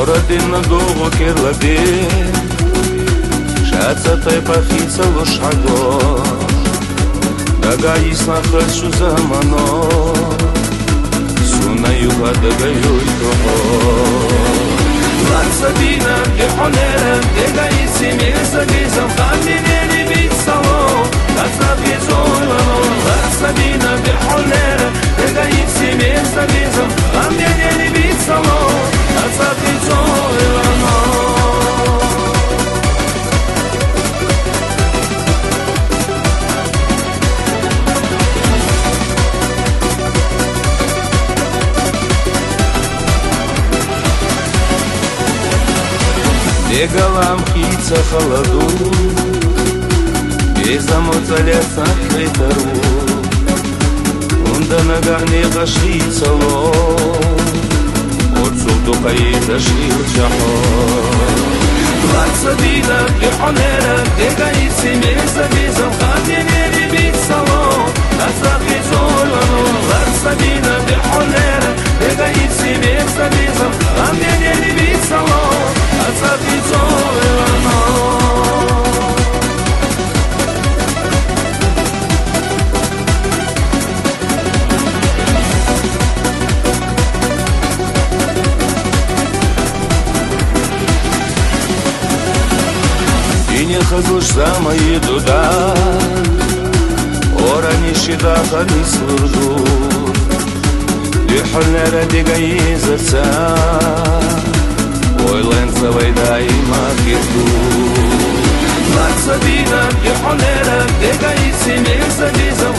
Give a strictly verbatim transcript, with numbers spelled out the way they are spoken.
Динна дугӀу керлаби, шацатай пахица лушхӀяго, дагайисла хасу замано, суна юха дагаюй туху. Ларца дина бихӀунера, дегайси меза безам, ханненери бицало, ларца бизуйлано, ларца дина бихӀунера, дегайси меза безам, ханненери бицало, ларца бизуйлано. Дегалам хица халаду, безаму цалеца хетару. Унда нагагь не гъаши цало, урцул дукъаи дашил чахо. Ларца дина бихӀунера, дегайси меза безам, ханненери бицало, ларца бизуйлано, ларца дина бихӀунера, дегайси меза безам, ханненери бицало, ларца бизуйлано. Дине хазуш замаи дуда, орани шида ханис урду. ДихӀунера дигайзаца, ойланца вай даима кирду. Ларца дина бихӀунера, дегайси меза безам,